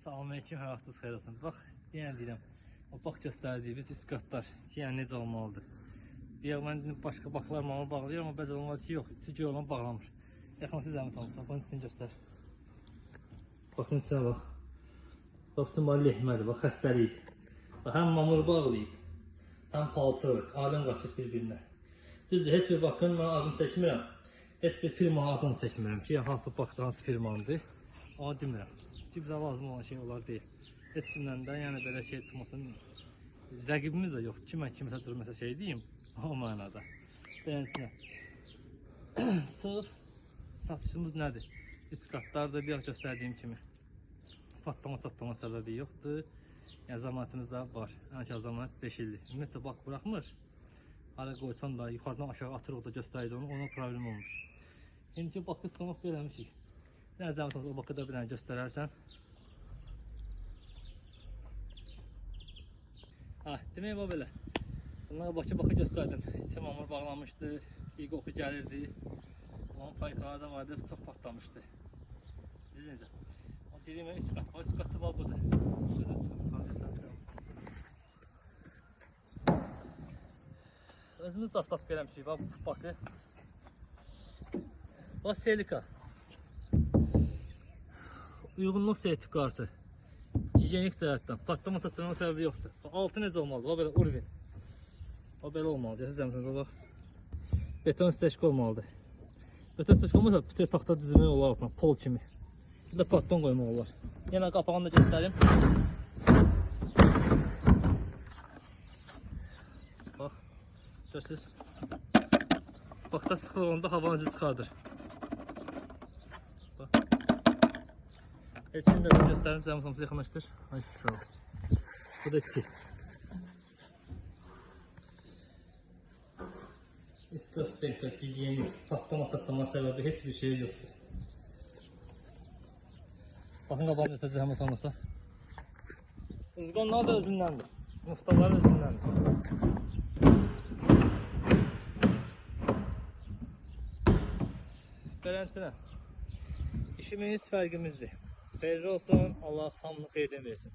Salam aleyküm, həyatınız xeyir olsun. Bax, yenə deyirəm, o bax göstərdiyimiz üst qatlar ki, yəni necə olmalıdır. Bir mən başqa baklar mamı bağlayır, amma bəzən onlar ki, yox, içi göy olan bağlamır. Yaxın siz zəhmət olmasa, bunun içini göstər. Baxın içinə bax. Bax, bütün bu lehmədir, bax, xəstəlikdir. Bax, həm mamır bağlayıb, həm palçıq, aləm qaçıb bir-birinə. Düzdür, heç bir bakın mən adını çəkmirəm. Heç bir firmanın adını çəkmirəm ki, yəni hansı bakda hansı firmandır, onu demirəm. Çünki bizə lazım olan şey onlar deyil. Heç kimdən də yəni belə şey çıxmasın. Rəqibimiz də yoxdur ki, mən kiməsə durub məsəl şey deyim, o mənada. Beləsinə. Sırf satışımız nədir? Üç qatlar da bir göstərdiyim kimi. Patlama çatlama səbəbi yoxdur. Yəni zəmanətimiz də var. Ən az zəmanət 5 ildir. Ümumiyyətcə bak buraxmır. Hara qoysan da yuxarıdan aşağı atırıq da göstərir onu, ona problem olmur. İndiki bakı stanok eləmişik. Nə zəhmət olmasa o bakı da bir dənə göstərərsən. Ha, demək bu belə. Bunlara bakı göstərdim. İçi mamur bağlanmışdı, iyi qoxu gəlirdi. Onun paykaları da vardı, çox patlamışdı. Düz necə? O dediyim 3 qat var, 3 qatı var budur. Şöyle çıxım, yuxarı göstərmişəm. Özümüz dastavka eləmişik, bax bu bakı. Bax Selika. Uyğunluq sertifikatı. Gigiyenik cəhətdən. Patlama çatlama səbəbi yoxdur. Bax, altı necə olmalıdır? Bax belə urvin. Bax belə olmalıdır. Zəhmət bax. Beton steşka olmalıdır. Beton steşka olmasa bütün taxta düzmək olar altına, pol kimi. Bir də patton qoymaq olar. Yenə qapağını da göstərim. Bax, görürsünüz. Bakda sıxılıq olanda havanı ucu çıxardır. Bax. İçini də göstərim, zəhmət olmasa yaxınlaşdır. Ay sağ ol. Bu da içi. İskostenka, gigiyenik, patlama çatlama səbəbi heç bir şey yoxdur. Baxın qabağını göstər, zəhmət olmasa. Izqonlar da özündəndir. Muftalar özündəndir. Beləsinə. İşimiz fərqimizdir. Xeyirli olsun, Allah hamını xeyirdən versin.